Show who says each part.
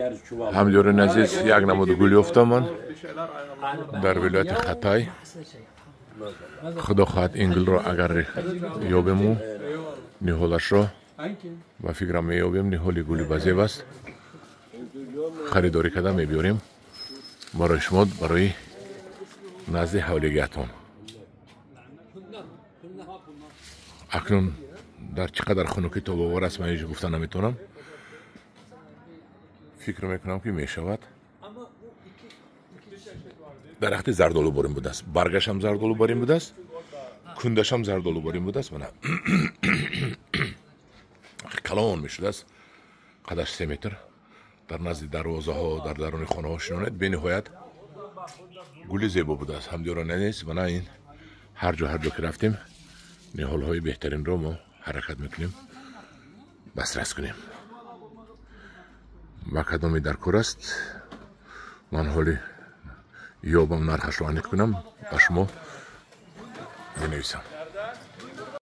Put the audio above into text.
Speaker 1: Ҳамдиёрони азиз, як намуди гул ёфтам ман дар вилояти Хатай. Худо хоҳад, ин гулро агар ёбему ниҳолашро, ба фикрам, меёбем. Ниҳоли гули базеб аст, харидорӣ карда мебиёрем барои шумо, барои назди ҳавлигиятон. Акнун дар чӣ қадар хунукӣ тобовар аст, ман ҳеҷ гуфта наметавонам. Фикр мекунам, ки мешавад. Дарахти зардолу борин будааст, баргашам зардолу борин будааст, кундашам зардолу борин будааст. Мана, калон мешудааст, қадаш 3 метр. Дар назди дарвозаҳо, дар даруни хонаҳо шинонед, бениҳоят гули зебо будааст. Ҳамдиёрони азиз, мана ин ҳар ҷо, ҳар ҷо ки рафтем, ниҳолҳои беҳтаринро мо ҳаракат мекунем дастрас кунем. Ба кадоме дар кор аст, ман ҳоли ёбам, нархашро аниқ кунам, ба шумо менависам.